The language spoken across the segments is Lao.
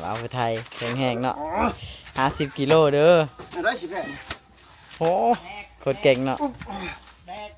ບ່າວຜູ້ໄທແຂງແຮງເນາະ ຫ້າສິບກິໂລເດີ ໄດ້ສິແພງ ໂອ້ ໂຄດເກັ່ງເນາະ ແບກ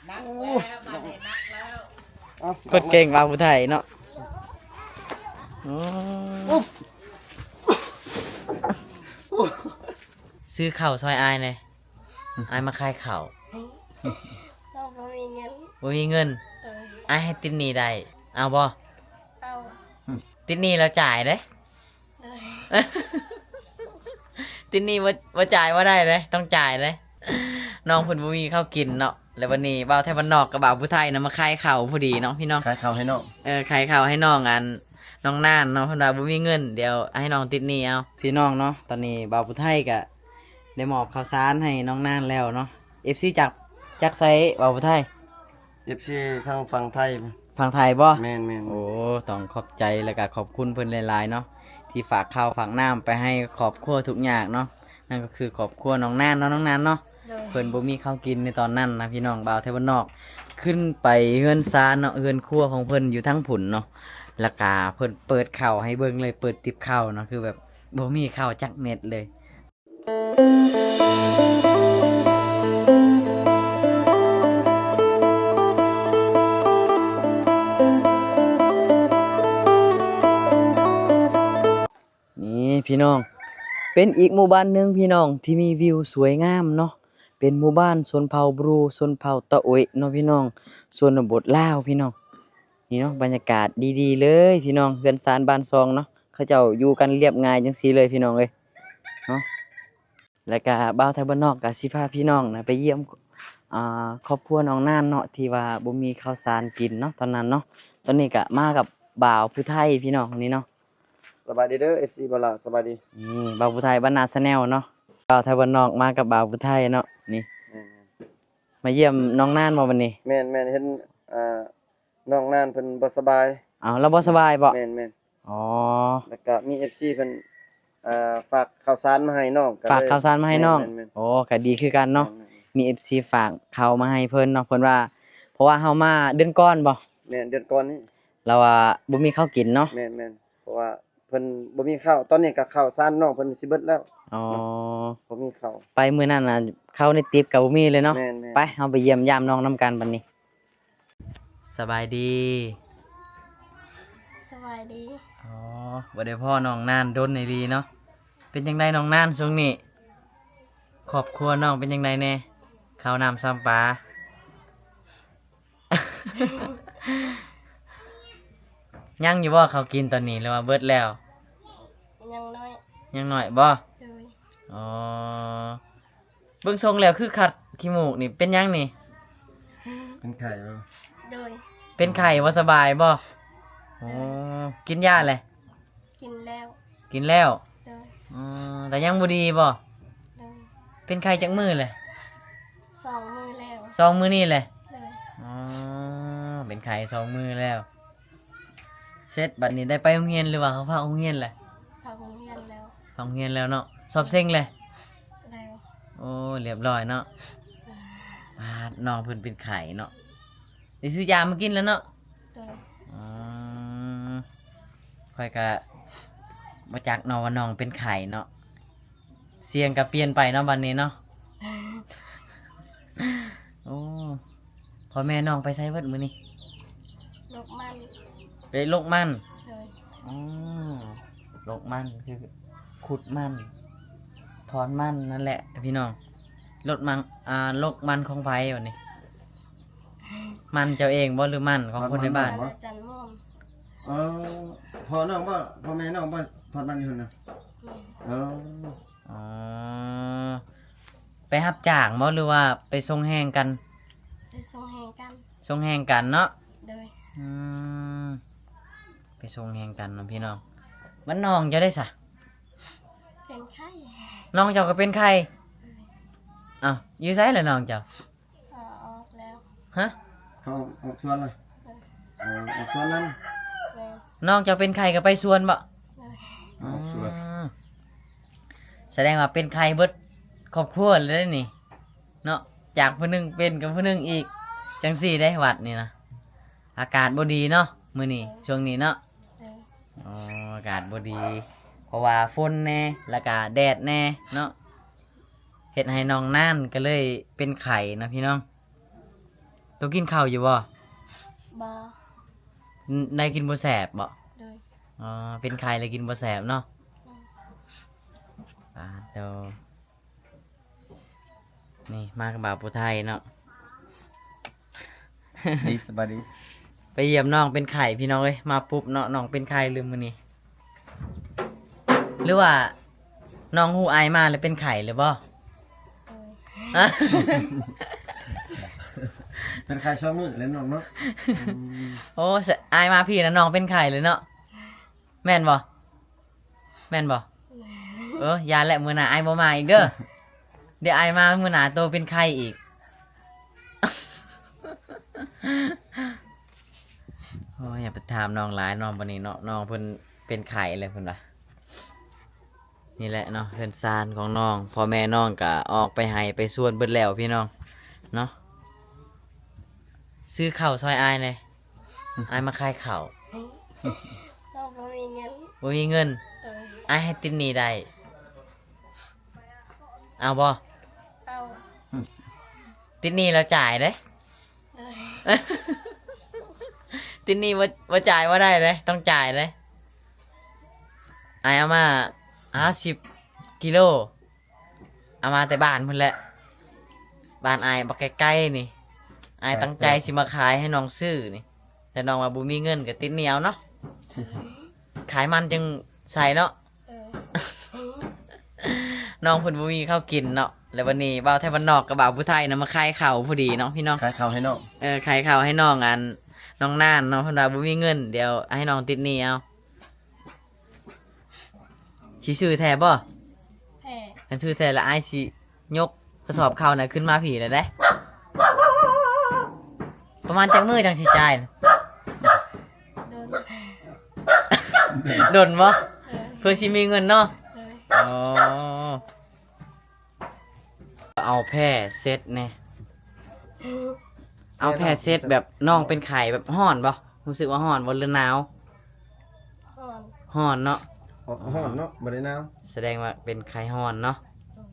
ໜັກແລ້ວ ບາດນີ້ໜັກແລ້ວ ເອົາ ໂຄດເກັ່ງບ່າວຜູ້ໄທເນາະ ໂອ້ ຊື້ເຂົ້າຊ່ອຍອ້າຍແດ່ ອ້າຍມາຂາຍເຂົ້າ ນ້ອງບໍ່ມີເງິນ ບໍ່ມີເງິນ ເອີ ອ້າຍໃຫ້ຕິດໜີ້ໄດ້ ເອົາບໍ່? ເອົາ ຕິດໜີ້ແລ້ວຈ່າຍເດ້ ເອີ ຕິດໜີ້ບໍ່ ບໍ່ຈ່າຍບໍ່ໄດ້ເດ້ ຕ້ອງຈ່າຍເດ້ ນ້ອງເພິ່ນບໍ່ມີເຂົ້າກິນເນາະ ແລ້ວບັດນີ້ບ່າວໄທບ້ານນອກກັບບ່າວຜູ້ໄທນະ ມາຂາຍເຂົ້າພໍດີເນາະພີ່ນ້ອງ ຂາຍເຂົ້າໃຫ້ນ້ອງ ເອີ ຂາຍເຂົ້າໃຫ້ນ້ອງ ອັນ ນ້ອງນານເນາະ ເພິ່ນວ່າບໍ່ມີເງິນ ດຽວໃຫ້ນ້ອງຕິດໜີ້ເອົາ ພີ່ນ້ອງເນາະ ຕອນນີ້ບ່າວຜູ້ໄທກະ ໄດ້ມອບເຂົ້າສານໃຫ້ນ້ອງນານແລ້ວເນາະ ເອັຟຊີຈາກ ຈາກໃສບ່າວຜູ້ໄທ? ເອັຟຊີທາງຝັ່ງໄທ ຝັ່ງໄທບໍ່? ແມ່ນໆ ໂອ້ ຕ້ອງຂອບໃຈ ແລ້ວກະຂອບຄຸນເພິ່ນຫຼາຍໆເນາະ ທີ່ຝາກເຂົ້າຝາກນ້ຳໄປໃຫ້ຄອບຄົວທຸກຍາກເນາະ ນັ້ນກໍຄືຄອບຄົວນ້ອງນານເນາະ ນ້ອງນານເນາະ ໂດຍ ເພິ່ນບໍ່ມີເຂົ້າກິນໃນຕອນນັ້ນນະພີ່ນ້ອງ ບ່າວໄທບ້ານນອກຂຶ້ນໄປເຮືອນຊານເນາະ ເຮືອນຄົວຂອງເພິ່ນຢູ່ທາງພຸ້ນເນາະ ແລ້ວກະເພິ່ນເປີດເຂົ້າໃຫ້ເບິ່ງເລີຍ ເປີດຕິບເຂົ້າເນາະ ຄືແບບບໍ່ມີເຂົ້າຈັກເມັດເລີຍ. ນີ້ພີ່ນ້ອງ ເປັນອີກໝູ່ບ້ານໜຶ່ງພີ່ນ້ອງ ທີ່ມີວິວສວຍງາມເນາະ ເປັນໝູ່ບ້ານຊົນເຜົ່າບຣູ ຊົນເຜົ່າຕະໂອຍເນາະພີ່ນ້ອງ ຊົນນະບົດລາວພີ່ນ້ອງ ນີ້ເນາະ ບັນຍາກາດດີໆເລີຍພີ່ນ້ອງ ເຮືອນຊານບ້ານຊ່ອງເນາະ ເຂົາເຈົ້າຢູ່ກັນລຽບງ່າຍຈັ່ງຊີ້ເລີຍພີ່ນ້ອງເອີຍເນາະ ແລ້ວກະບ່າວໄທບ້ານນອກກະຊິພາພີ່ນ້ອງນະໄປຢ້ຽມ ອ່າ ຄອບຄົວນ້ອງນານເນາະ ທີ່ວ່າບໍ່ມີເຂົ້າສານກິນເນາະ ຕອນນັ້ນເນາະ ຕອນນີ້ກະມາກັບບ່າວຜູ້ໄທພີ່ນ້ອງນີ້ເນາະ ສະບາຍດີເດີ ເອັຟຊີ ບ່າວຫຼ້າ ສະບາຍດີ ນີ້ບ່າວຜູ້ໄທບ້ານນາ Channel ເນາະ ບ່າວໄທບ້ານນອກມາກັບບ່າວຜູ້ໄທເນາະ ນີ້ ແມ່ນໆ ມາຢ້ຽມນ້ອງນານບໍ່ບັດນີ້? ແມ່ນໆ ເຫັນ ອ່າ ນ້ອງນານເພິ່ນບໍ່ສະບາຍ ເອົ້າ ລາວບໍ່ສະບາຍບໍ່? ແມ່ນໆ ອໍ ແລ້ວກະມີເອັຟຊີເພິ່ນ ອ່າ ຝາກເຂົ້າສານມາໃຫ້ນ້ອງ ຝາກເຂົ້າສານມາໃຫ້ນ້ອງ ແມ່ນໆ ໂອ້ ກະດີຄືກັນເນາະ ແມ່ນໆ ມີເອັຟຊີຝາກເຂົ້າມາໃຫ້ເພິ່ນເນາະ ເພິ່ນວ່າ ເພາະວ່າເຮົາມາເດືອນກ່ອນບໍ່? ແມ່ນ ເດືອນກ່ອນນີ້ ລາວວ່າບໍ່ມີເຂົ້າກິນເນາະ ແມ່ນໆ ເພາະວ່າເພິ່ນບໍ່ມີເຂົ້າ ຕອນນີ້ກະເຂົ້າສານນ້ອງເພິ່ນຊິເບິດແລ້ວ ອໍ ບໍ່ມີເຂົ້າ ໄປມື້ນັ້ນນະ ເຂົ້າໃນຕິບກະບໍ່ມີເລີຍເນາະ ແມ່ນໆ ໄປ ເຮົາໄປຢ້ຽມຢາມນ້ອງນຳກັນບັດນີ້. ສະບາຍດີ ສະບາຍດີ ອໍ ບໍ່ໄດ້ພໍ້ນ້ອງນານດົນອີ່ຫຼີເນາະ ເປັນຈັ່ງໃດນ້ອງນານຊ່ວງນີ້ ຄອບຄົວນ້ອງເປັນຈັ່ງໃດແດ່ ເຂົ້ານ້ຳຊຳປາ ຍັງຢູ່ບໍ່ເຂົ້າກິນຕອນນີ້ ຫຼືວ່າເບິດແລ້ວ? ຍັງໜ້ອຍ ຍັງໜ້ອຍບໍ່? ໂດຍ ອໍ ເບິ່ງຊົງແລ້ວຄືຄັດຂີ້ມູກນີ້ ເປັນຫຍັງນີ້? ເປັນໄຂ້ບໍ່? ໂດຍ ເປັນໄຂ້ບໍ່ສະບາຍບໍ່? ໂອ້ ກິນຢາແລ້ວ? ກິນແລ້ວ ກິນແລ້ວ ໂດຍ ອືມ ແຕ່ຍັງບໍ່ດີບໍ່? ໂດຍ ເປັນໄຂ້ຈັກມື້ແລ້ວ? ສອງມື້ແລ້ວ ສອງມື້ນີ້ແຫຼະ ໂດຍ ອໍ ເປັນໄຂ້ສອງມື້ແລ້ວ ເສັດ ບັດນີ້ໄດ້ໄປໂຮງຮຽນ ຫຼືວ່າເຂົາພາກໂຮງຮຽນແຫຼະ? ພາກໂຮງຮຽນແລ້ວ ພາກໂຮງຮຽນແລ້ວເນາະ ສອບເສັງແຫຼະ? ແລ້ວ ໂອ້ ລຽບຮ້ອຍເນາະ ໂດຍ ປາດ ນ້ອງເພິ່ນເປັນໄຂ້ເນາະ ໄດ້ຊື້ຢາມາກິນແລ້ວເນາະ? ໂດຍ ອືມ ຂ້ອຍກະບໍ່ຈັກເນາະວ່ານ້ອງເປັນໄຂ້ເນາະ ສຽງກະປ່ຽນໄປເນາະບັດນີ້ເນາະ ໂອ້ ພໍ່ແມ່ນ້ອງໄປໃສເບິດມື້ນີ້? ລົກມັນ ໄປລົກມັນ ໂດຍ ອໍ ລົກມັນຄືຂຸດມັນ ຖອນມັນນັ້ນແຫຼະພີ່ນ້ອງ ລົກມັນ ອ່າ ລົກມັນຂອງໃຜບັດນີ້? ມັນເຈົ້າເອງບໍ່ ຫຼືມັນຂອງຄົນໃນບ້ານ? ມັນອາຈານມ່ວງ ເອີ ພໍ່ນ້ອງບໍ່ ພໍ່ແມ່ນ້ອງບໍ່ ຖອນມັນຢູ່ຫັ້ນນະ? ແມ່ນ ເອີ ອໍ ໄປຮັບຈ້າງບໍ່ ຫຼືວ່າໄປສົ່ງແຮງກັນ? ໄປສົ່ງແຮງກັນ ສົ່ງແຮງກັນເນາະ ໂດຍ ອືມ ໄປສົ່ງແຮງກັນເນາະພີ່ນ້ອງ ມັນນ້ອງເຈົ້າໄດ້ສະ? ເປັນໄຂ້ ນ້ອງເຈົ້າກໍເປັນໄຂ້ ເອີ ເອົ້າ ຢູ່ໃສລະນ້ອງເຈົ້າ? ເຂົາອອກແລ້ວ ຮະ? ເຂົາອອກສວນລະ? ເອີ ເອີ ອອກສວນນຳ ແມ່ນ ນ້ອງເຈົ້າເປັນໄຂ້ກໍໄປສວນບໍ່? ເອີ ອືມ ອອກສວນ ສະແດງວ່າເປັນໄຂ້ເບິດຄອບຄົວເລີຍນີ້ເນາະ ຈາກຜູ້ໜຶ່ງເປັນກັບຜູ້ໜຶ່ງອີກ ຈັ່ງຊີ້ເດ້ ວັດນີ້ນະ ອາກາດບໍ່ດີເນາະ ມື້ນີ້ ເອີ ຊ່ວງນີ້ເນາະ ເອີ ອໍ ອາກາດບໍ່ດີ ເພາະວ່າຝົນແດ່ ແລ້ວກະແດດແດ່ເນາະ ເຮັດໃຫ້ນ້ອງນານກໍເລີຍເປັນໄຂ້ເນາະພີ່ນ້ອງ. ໂຕກິນເຂົ້າຢູ່ບໍ່? ບໍ່. ໄດ້ກິນບໍ່ແຊບບໍ່? ໂດຍ. ອໍ ເປັນໄຂ້ແລ້ວກິນບໍ່ແຊບເນາະ. ອືມ. ປາດໂຕ. ນີ້ມາກັບບ່າວຜູ້ໄທເນາະ. ດີ ສະບາຍດີ. ໄປຢ້ຽມນ້ອງເປັນໄຂ້ພີ່ນ້ອງເອີຍ ມາປຸບເນາະ ນ້ອງເປັນໄຂ້ເລີຍມື້ນີ້. ຫຼືວ່ານ້ອງຮູ້ອ້າຍມາແລ້ວເປັນໄຂ້ເລີຍບໍ່? ໂດຍ. ເປັນໄຂ້ສອງມື້ແລ້ວນ້ອງເນາະ. ອືມ. ໂອ້ ອ້າຍມາພີ້ນະ ນ້ອງເປັນໄຂ້ເລີຍເນາະ. ແມ່ນບໍ່? ແມ່ນບໍ່? ເອີ ຢ່າແຫຼະ ມື້ໜ້າອ້າຍບໍ່ມາອີກເດີ. ດຽວອ້າຍມາມື້ໜ້າໂຕເປັນໄຂ້ອີກ. ໂອ້ຍ ຢ່າໄປຖາມນ້ອງຫຼາຍເນາະ ບັດນີ້ເນາະ ນ້ອງເພິ່ນເປັນໄຂ້ແລ້ວເພິ່ນວ່າ. ນີ້ແຫຼະເນາະ ເຮືອນຊານຂອງນ້ອງ ພໍ່ແມ່ນ້ອງກະອອກໄປໄຮ່ໄປສວນເບິດແລ້ວພີ່ນ້ອງເນາະ. ຊື້ເຂົ້າຊ່ອຍອ້າຍແດ່. ອ້າຍມາຂາຍເຂົ້າ. ນ້ອງບໍ່ມີເງິນ. ບໍ່ມີເງິນ. ໂດຍ. ອ້າຍໃຫ້ຕິດໜີ້ໄດ້. ເອົາບໍ່? ເອົາ. ຕິດໜີ້ແລ້ວຈ່າຍເດ້. ໂດຍ. ຕິດໜີ້ບໍ່ ບໍ່ຈ່າຍບໍ່ໄດ້ເດ້ ຕ້ອງຈ່າຍເດ້. ອ້າຍເອົາມາຫ້າສິບກິໂລ. ເອົາມາແຕ່ບ້ານພຸ້ນແຫຼະ ບ້ານອ້າຍບັກໃກ້ໆນີ້. ອ້າຍຕັ້ງໃຈຊິມາຂາຍໃຫ້ນ້ອງຊື້ນີ້ ແຕ່ນ້ອງວ່າບໍ່ມີເງິນກໍຕິດໜີ້ເອົາເນາະ. ຂາຍມັນຈຶ່ງໃສ່ເນາະ. ເອີ. ນ້ອງເພິ່ນບໍ່ມີເຂົ້າກິນເນາະ ແລ້ວບັດນີ້ບ່າວໄທບ້ານນອກກັບບ່າວຜູ້ໄທນະ ມາຂາຍເຂົ້າພໍດີເນາະພີ່ນ້ອງ. ຂາຍເຂົ້າໃຫ້ນ້ອງ. ເອີ ຂາຍເຂົ້າໃຫ້ນ້ອງ ອັນ ນ້ອງນານເນາະ ເພິ່ນວ່າບໍ່ມີເງິນ ດຽວໃຫ້ນ້ອງຕິດໜີ້ເອົາ. ຊິຊື້ແທ້ບໍ່? ແທ້. ຄັນຊື້ແທ້ລະອ້າຍຊິຍົກກະສອບເຂົ້ານະຂຶ້ນມາພີ້ລະເດ້. ປະມານຈັກມື້ຈັ່ງຊິຈ່າຍ? ດົນ. ດົນບໍ່? ເອີ. ເພື່ອຊິມີເງິນເນາະ. ເອີ. ອໍ. ເອົາແຜ່ເຊັດແດ່. ເອົາແຜ່ເຊັດແບບນ້ອງເປັນໄຂ້ແບບຮ້ອນບໍ່? ຮູ້ສຶກວ່າຮ້ອນບໍ່ ຫຼືໜາວ? ຮ້ອນ. ຮ້ອນເນາະ. ຮ້ອນເນາະ ບໍ່ໄດ້ໜາວ. ສະແດງວ່າເປັນໄຂ້ຮ້ອນເນາະ. ໂດຍ.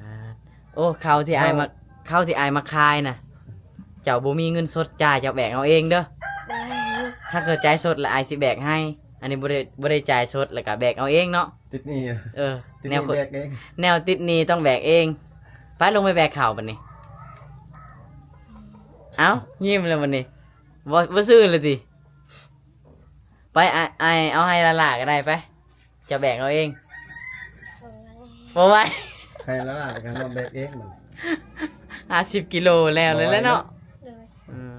ອ່າ ໂອ້ ເຂົ້າທີ່ອ້າຍມາ ເຂົ້າທີ່ອ້າຍມາຂາຍນະ ເຈົ້າບໍ່ມີເງິນສົດຈ່າຍ ເຈົ້າແບກເອົາເອງເດີ. ໂດຍ. ຖ້າເກີດຈ່າຍສົດລະອ້າຍຊິແບກໃຫ້. ອັນນີ້ບໍ່ໄດ້ ບໍ່ໄດ້ຈ່າຍສົດ ລະກະແບກເອົາເອງເນາະ. ຕິດໜີ້. ເອີ ຕິດໜີ້ແບກເອງ. ແນວຕິດໜີ້ຕ້ອງແບກເອງ. ໄປ ລົງໄປແບກເຂົ້າບັດນີ້. ເອົ້າ ຍິ້ມແລ້ວບັດນີ້. ບໍ່ ບໍ່ຊື້ແລ້ວຕິ? ໄປ ອ້າຍ ອ້າຍເອົາໃຫ້ຫຼ້າໆກໍໄດ້ໄປ. ເຈົ້າແບກເອົາເອງ. ບໍ່ໄຫວ. ບໍ່ໄຫວ. ໃຫ້ຫຼ້າໆແບກເອງ. ຫ້າສິບກິໂລແລ້ວ ບໍ່ໄຫວເນາະ. ໂດຍ. ອືມ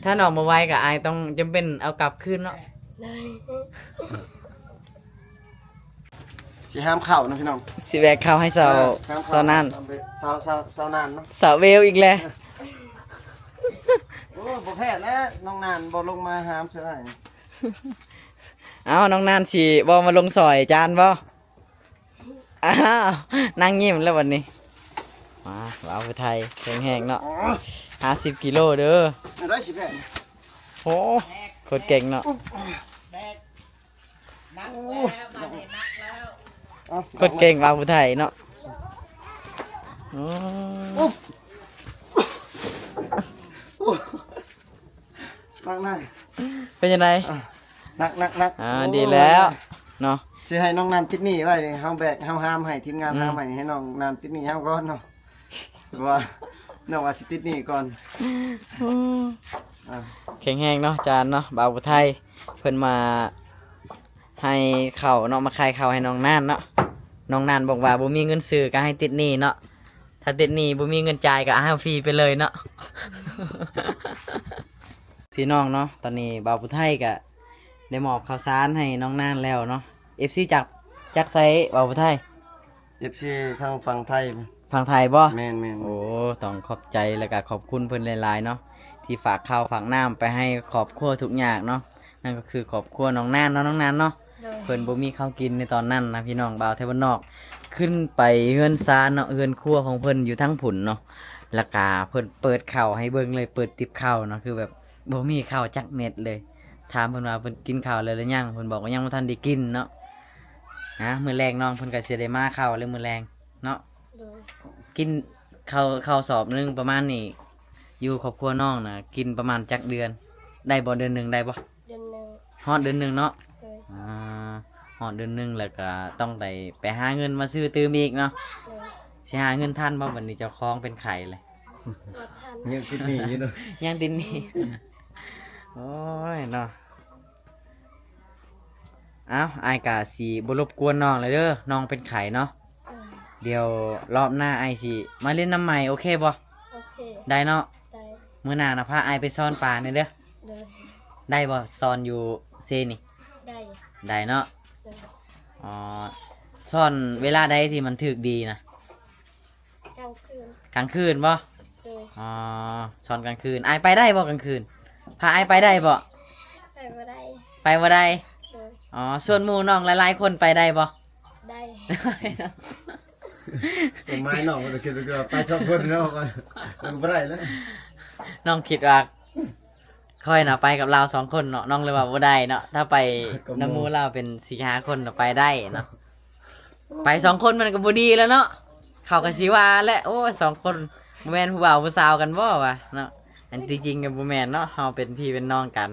ຖ້ານ້ອງບໍ່ໄຫວກໍອ້າຍຕ້ອງຈຳເປັນເອົາກັບຄືນເນາະ. ໂດຍ. ຊິຫາມເຂົ້ານະພີ່ນ້ອງ ຊິແບກເຂົ້າໃຫ້ສາວ ເອີ ຫາມເຂົ້າ ສາວນານ ສາວ ສາວ ສາວນານເນາະ ສາວເວວອີກແລ້ວ. ໂອ້ ບໍ່ແພ້ແລ້ວ ນ້ອງນານບໍ່ລົງມາຫາມເທື່ອ. ເອົ້າ ນ້ອງນານຊິບໍ່ມາລົງຊ່ອຍຈານບໍ່? ອ້າວ ນາງຍິ້ມແລ້ວບັດນີ້. ມາ ບ່າວຜູ້ໄທແຂງແຮງເນາະ. ໂອ້ຍ ຫ້າສິບກິໂລເດີ. ໄດ້ຊິແບກ. ໂອ້ ໂຄດເກັ່ງເນາະ. ໂອ້ ໜັກແລ້ວ ບາດນີ້ໜັກແລ້ວ. ເອົ້າ ຄົນເກັ່ງວ່າຜູ້ໄທເນາະ. ໂອ້ ໂອ້ ໜັກ ໜັກ ເປັນຈັ່ງໃດ? ອ່ະ ໜັກ ໜັກ ໜັກ. ອ່າ ໂອ້ ດີແລ້ວເນາະ ຊິໃຫ້ນ້ອງນານຕິດໜີ້ໄວ້ ເຮົາແບກ ເຮົາຫາມໃຫ້ ທີມງານ ອືມ ຫາມໃຫ້ ໃຫ້ນ້ອງນານຕິດໜີ້ເຮົາກ່ອນເນາະ. ວ່າ ນ້ອງວ່າຊິຕິດໜີ້ກ່ອນ. ໂອ້ ອ່າ ແຂງແຮງເນາະ ຈານເນາະ ບ່າວຜູ້ໄທ ເພິ່ນມາໃຫ້ເຂົ້າເນາະ ມາຂາຍເຂົ້າໃຫ້ນ້ອງນານເນາະ. ນ້ອງນານບອກວ່າບໍ່ມີເງິນຊື້ກໍໃຫ້ຕິດໜີ້ເນາະ ຖ້າຕິດໜີ້ບໍ່ມີເງິນຈ່າຍກໍໃຫ້ເອົາຟຣີໄປເລີຍເນາະ. ພີ່ນ້ອງເນາະ ຕອນນີ້ບ່າວຜູ້ໄທກໍໄດ້ມອບເຂົ້າສານໃຫ້ນ້ອງນານແລ້ວເນາະ. ເອັຟຊີຈາກ ຈາກໃສບ່າວຜູ້ໄທ? ເອັຟຊີທາງຝັ່ງໄທ. ຝັ່ງໄທບໍ່? ແມ່ນໆ. ໂອ້ ຕ້ອງຂອບໃຈ ແລ້ວກະຂອບຄຸນເພິ່ນຫຼາຍໆເນາະ ທີ່ຝາກເຂົ້າຝາກນ້ຳໄປໃຫ້ຄອບຄົວທຸກຍາກເນາະ. ນັ້ນກໍຄືຄອບຄົວນ້ອງນານເນາະ ນ້ອງນານເນາະ. ໂດຍ. ເພິ່ນບໍ່ມີເຂົ້າກິນໃນຕອນນັ້ນນະ ພີ່ນ້ອງ ບ່າວໄທບ້ານນອກ ຂຶ້ນໄປເຮືອນຊານເນາະ ເຮືອນຄົວຂອງເພິ່ນຢູ່ທາງພຸ້ນເນາະ ແລ້ວກະເພິ່ນເປີດເຂົ້າໃຫ້ເບິ່ງເລີຍ ເປີດຕິບເຂົ້າເນາະ ຄືແບບບໍ່ມີເຂົ້າຈັກເມັດເລີຍ. ຖາມເພິ່ນວ່າເພິ່ນກິນເຂົ້າແລ້ວຫຼືຍັງ ເພິ່ນບອກວ່າຍັງບໍ່ທັນໄດ້ກິນເນາະ. ນະ ມື້ແລງນ້ອງເພິ່ນກໍຊິໄດ້ມາເຂົ້າແລ້ວມື້ແລງເນາະ. ໂດຍ ກິນເຂົ້າ ເຂົ້າສອບໜຶ່ງປະມານນີ້ ຢູ່ຄອບຄົວນ້ອງນະ ກິນປະມານຈັກເດືອນ ໄດ້ບໍ່? ເດືອນໜຶ່ງໄດ້ບໍ່? ເດືອນໜຶ່ງ ຮອດເດືອນໜຶ່ງເນາະ. ໂດຍ ອ່າ ຮອດເດືອນໜຶ່ງແລ້ວກໍຕ້ອງໄດ້ໄປຫາເງິນມາຊື້ຕື່ມອີກເນາະ. ໂດຍ ຊິຫາເງິນທັນບໍ່? ບັດນີ້ເຈົ້າຂອງເປັນໄຂ້ເລີຍ ບໍ່ທັນ ຍັງຕິດໜີ້ຢູ່ເນາະ ຍັງຕິດໜີ້. ໂອ້ຍເນາະ. ເອົ້າ ອ້າຍກະຊິບໍ່ລົບກວນນ້ອງແລ້ວເດີ ນ້ອງເປັນໄຂ້ເນາະ. ເອີ ດຽວລອບໜ້າອ້າຍຊິມາຫຼິ້ນນຳໃໝ່ ໂອເຄບໍ່? ໂອເຄ ໄດ້ເນາະ. ໄດ້ ມື້ໜ້ານະພາອ້າຍໄປຊ້ອນປາແດ່ເດີ. ໂດຍ ໄດ້ບໍ່? ຊ້ອນຢູ່ເຊນີ້ ໄດ້ ໄດ້ເນາະ. ໂດຍ ອໍ ຊ້ອນເວລາໃດທີ່ມັນຖືກດີນະ? ກາງຄືນ ກາງຄືນບໍ່? ໂດຍ ອໍ ຊ້ອນກາງຄືນ ອ້າຍໄປໄດ້ບໍ່ກາງຄືນ? ພາອ້າຍໄປໄດ້ບໍ່? ໄປບໍ່ໄດ້ ໄປບໍ່ໄດ້. ໂດຍ ອໍ ສ່ວນໝູ່ນ້ອງຫຼາຍໆຄົນໄປໄດ້ບໍ່? ໄດ້ ຄວາມໝາຍນ້ອງກໍຄິດວ່າໄປສອງຄົນເນາະ ມັນກໍບໍ່ໄດ້ແລ້ວ. ນ້ອງຄິດວ່າ ຂ້ອຍນະໄປກັບລາວສອງຄົນເນາະ ນ້ອງເລີຍວ່າບໍ່ໄດ້ເນາະ. ຖ້າໄປນຳໝູ່ລາວເປັນສີ່ຫ້າຄົນນະໄປໄດ້ເນາະ. ໄປສອງຄົນມັນກໍບໍ່ດີແລ້ວເນາະ ເຂົາກໍຊິວ່າແຫຼະ ໂອ້ຍ ສອງຄົນ ບໍ່ແມ່ນຜູ້ບ່າວຜູ້ສາວກັນບໍ່ວ່າເນາະ. ອັນທີ່ຈິງກໍບໍ່ແມ່ນເນາະ ເຮົາເປັນພີ່ເປັນນ້ອງກັນ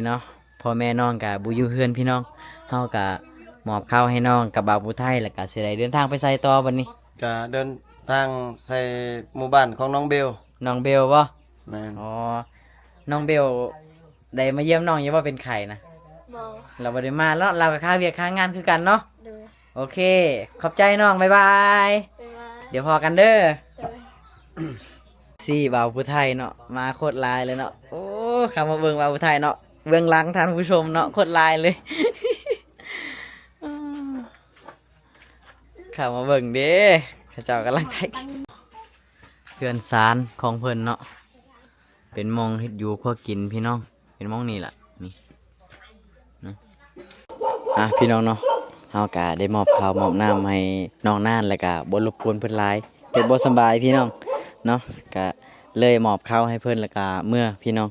ເນາະ. ພໍ່ແມ່ນ້ອງກໍບໍ່ຢູ່ເຮືອນພີ່ນ້ອງ ເຮົາກໍມອບເຂົ້າໃຫ້ນ້ອງກັບບ່າວຜູ້ໄທ ແລ້ວກໍຊິໄດ້ເດີນທາງໄປໃສຕໍ່ບັດນີ້? ກະເດີນທາງໃສ່ໝູ່ບ້ານຂອງນ້ອງເບວ. ນ້ອງເບວບໍ່? ແມ່ນ ອໍ ນ້ອງເບວໄດ້ມາຢ້ຽມນ້ອງຢູ່ບໍ່ ເປັນໄຂ້ນະ? ບໍ່ ລາວບໍ່ໄດ້ມາເນາະ ລາວກໍຄາວຽກຄາງານຄືກັນເນາະ. ໂດຍ ໂອເຄ ຂອບໃຈນ້ອງ ບາຍບາຍ ບາຍບາຍ ດຽວພໍ້ກັນເດີ. ໂດຍ ຊີ້ບ່າວຜູ້ໄທເນາະ ມາໂຄດຫຼາຍເລີຍເນາະ. ໂອ້ ເຂົ້າມາເບິ່ງບ່າວຜູ້ໄທເນາະ ເບື້ອງຫຼັງທ່ານຜູ້ຊົມເນາະ ໂຄດຫຼາຍເລີຍ. ເຂົ້າມາເບິ່ງເດ້ ເຂົາເຈົ້າກຳລັງຖ່າຍຄລິບ ເຮືອນຊານຂອງເພິ່ນເນາະ ເປັນໝ່ອງເຮັດຢູ່ຄົວກິນພີ່ນ້ອງ ເປັນໝ່ອງນີ້ລະ ນີ້ນະ. ອ່ະ ພີ່ນ້ອງເນາະ ເຮົາກະໄດ້ມອບເຂົ້າມອບນ້ຳໃຫ້ນ້ອງນານ ແລ້ວກະບໍ່ລົບກວນເພິ່ນຫຼາຍ ເພິ່ນບໍ່ສະບາຍພີ່ນ້ອງເນາະ ກະເລີຍມອບເຂົ້າໃຫ້ເພິ່ນ ແລ້ວກະເມືອພີ່ນ້ອງ.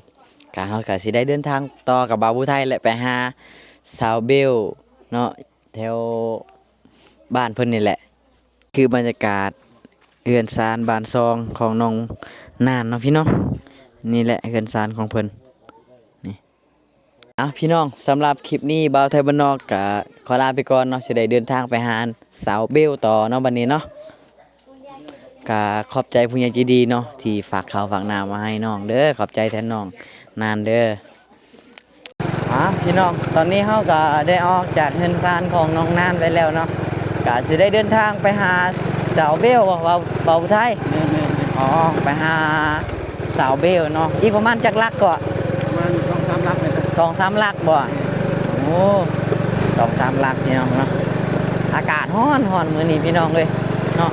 ກະເຮົາກະຊິໄດ້ເດີນທາງຕໍ່ກັບບ່າວຜູ້ໄທ ແລະ ໄປຫາສາວເບວເນາະ ແຖວບ້ານເພິ່ນນີ້ແຫຼະ ຄືບັນຍາກາດເຮືອນຊານບ້ານຊ່ອງຂອງນ້ອງນານເນາະພີ່ນ້ອງ. ນີ້ແຫຼະເຮືອນຊານຂອງເພິ່ນນີ້. ເອົ້າ ພີ່ນ້ອງ ສຳລັບຄລິບນີ້ ບ່າວໄທບ້ານນອກກະຂໍລາໄປກ່ອນເນາະ ຊິໄດ້ເດີນທາງໄປຫາສາວເບວຕໍ່ເນາະ ບັດນີ້ເນາະ. ກະຂອບໃຈຜູ້ໃຫຍ່ໃຈດີເນາະ ທີ່ຝາກເຂົ້າຝາກນ້ຳມາໃຫ້ນ້ອງເດີ ຂອບໃຈແທນນ້ອງນານເດີ. ອ່າ ພີ່ນ້ອງ ຕອນນີ້ເຮົາກໍໄດ້ອອກຈາກເຮືອນຊານຂອງນ້ອງນານໄປແລ້ວເນາະ ກໍຊິໄດ້ເດີນທາງໄປຫາສາວເບວ ເວົ້າ ເວົ້າໄທ. ແມ່ນໆໆ ອໍ ໄປຫາສາວເບວເນາະ ອີກປະມານຈັກຫຼັກເກາະ? ປະມານສອງສາມຫຼັກນີ້ແຫຼະ ສອງສາມຫຼັກບໍ່? ໂອ້ ສອງສາມຫຼັກ ພີ່ນ້ອງເນາະ. ອາກາດຮ້ອນໆ ມື້ນີ້ ພີ່ນ້ອງເອີຍເນາະ.